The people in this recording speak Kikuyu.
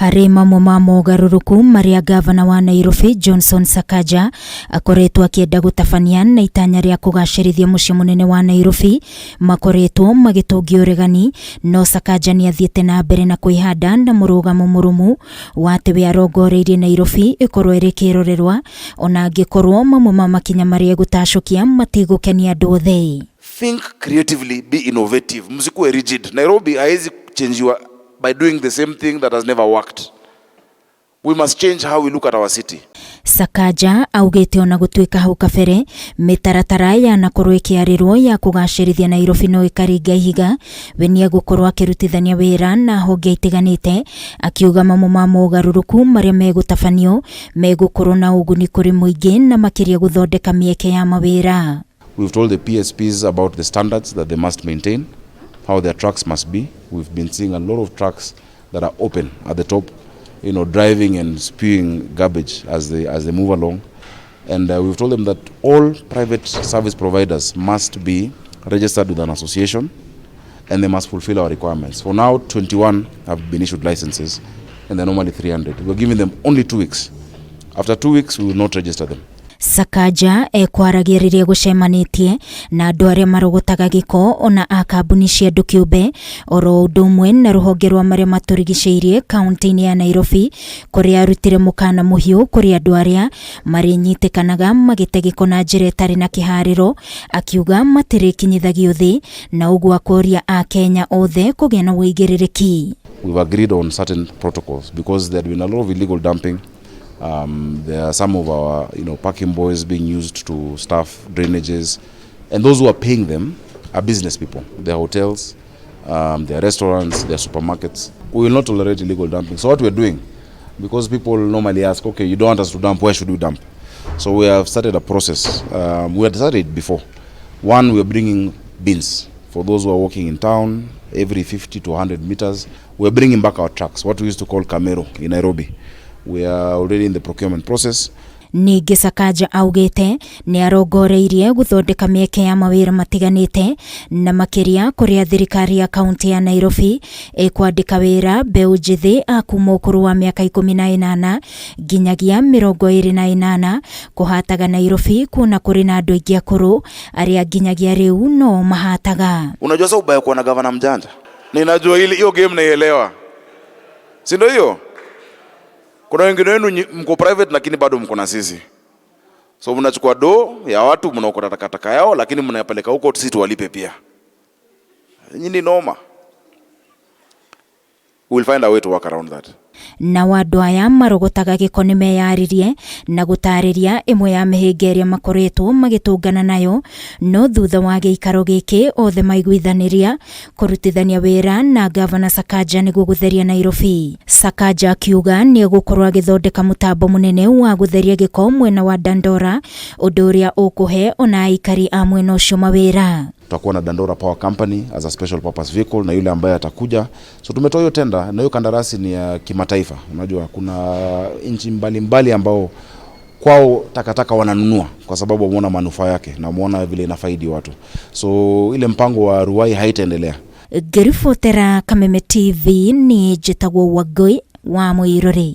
Harĩ mamwe ma mogarũrũku marĩa ngavana wa Nairobi Johnson Sakaja akoretwo akĩenda gũtabania na itanya rĩa kũgacĩrithia mũciĩ mũnene wa Nairobi makoretwo magĩtũngia ũregani, no Sakaja nĩ athiĩte na mbere na kwĩhanda na mũrũgamo mũrũmu wa atĩ we arongoreirie Nairobi ĩkorwo ĩrĩ kĩrorerwa ona angĩkorwo mamwe ma makinya marĩa egũtacũkia matigũkenia andũ othe. Think creatively, be innovative. Msikuwe rigid. Nairobi haiwezi changiwa by doing the same thing that has never worked. We must change how we look at our city. Sakaja augĩte ona gũtuĩka hau kabere mĩtaratara yanakorwo ĩkĩarĩrwo ya kũgacĩrithia Nairobi no ĩkaringa ihiga, we nĩegũkorwo akĩrutithania wĩra na honge itiganĩte, akiuga mamwe ma mogarũrũku marĩa megũtabanio megũkorwo na ũguni kũrĩ mũingĩ na makĩria gũthondeka mĩeke ya mawĩra. We've told the PSPs about the standards that they must maintain, how their trucks must be. We've been seeing a lot of trucks that are open at the top, driving and spewing garbage as they move along. And we've told them that all private service providers must be registered with an association and they must fulfill our requirements. For now, 21 have been issued licenses and they're normally 300. We're giving them only 2 weeks. After 2 weeks, we will not register them. Sakaja ekwaragia rĩrĩa gũcemanĩtie na andũ arĩa marogotaga gĩko ona a kambuni cia andũ kĩũmbe oro ũndũ ũmwe na rũhonge rwa marĩa matũrigicĩirie kaunti-inĩ ya Nairobi, kũrĩa arutire mũkana mũhiũ kũrĩ andũ arĩa marĩnyitĩkanaga magĩte gĩko na njĩra ĩtarĩ na kĩharĩro, akiuga matirĩkinyithagio thĩ na ũguo akoria akenya othe kũgĩa na ũigĩrĩrĩki. We've agreed on certain protocols because there had been a lot of illegal dumping. There are some of our parking boys being used to staff drainages, and those who are paying them are business people. They're hotels, they're restaurants, they're supermarkets. We will not tolerate illegal dumping. So what we're doing, because people normally ask, "Okay, you don't want us to dump, where should we dump?" So we have started a process. We had started it before. One, we are bringing bins for those who are walking in town every 50 to 100 meters. We're bringing back our trucks, what we used to call Camero in Nairobi. We are already in the procurement process. Ningĩ Sakaja augĩte nĩ arongoreirie gũthondeka mĩeke ya mawĩra matiganĩte na makĩria kũrĩa thirikari ya kaunti ya Nairobi ĩkwandĩka wĩra mbeũ njĩthĩ a kuma ũkũrũ wa mĩaka 18 nginyagia 28 kũhataga Nairobi, kuona kũrĩ na andũ aingĩ akũrũ arĩa nginyagia rĩu no mahataga. Unajua sasa ubaya kuwa na gavana mjanja. Ninajua ile hiyo game naielewa. Si ndio hiyo? Kuna wengine wenu mko private lakini bado mko na sisi. So mnachukua do ya watu, mnaokota takataka yao, lakini mnayapeleka huko sisi tuwalipe pia. Nyinyi noma. We will find a way to work around that. Nao andũ aya marogotaga gĩko nĩ meyaririe na gũtarĩria ĩmwe ya mĩhĩnga ĩrĩa makoretwo magĩtũngana nayo, no thutha wa gĩikaro gĩkĩ othe maiguithanĩria kũrutithania wĩra na gavana Sakaja nĩguo gũtheria Nairobi. Sakaja akiuga nĩ egũkorwo agĩthondeka mũtambo mũnene wa gũtheria gĩko mwena wa Dandora, ũndũ ũrĩa ũkũhe ona aikari a mwena ũcio mawĩra. Tutakuwa na Dandora Power Company as a special purpose vehicle na yule ambaye atakuja. So tumetoa hiyo tenda na hiyo kandarasi ni ya kimataifa. Unajua kuna nchi mbalimbali ambao kwao takataka wananunua kwa sababu wameona manufaa yake na wameona vile inafaidi watu. So ile mpango wa Ruai haitaendelea. Ngĩribotera Kameme TV, nĩ njĩtagwo Wangũi wa Mũirũrĩ.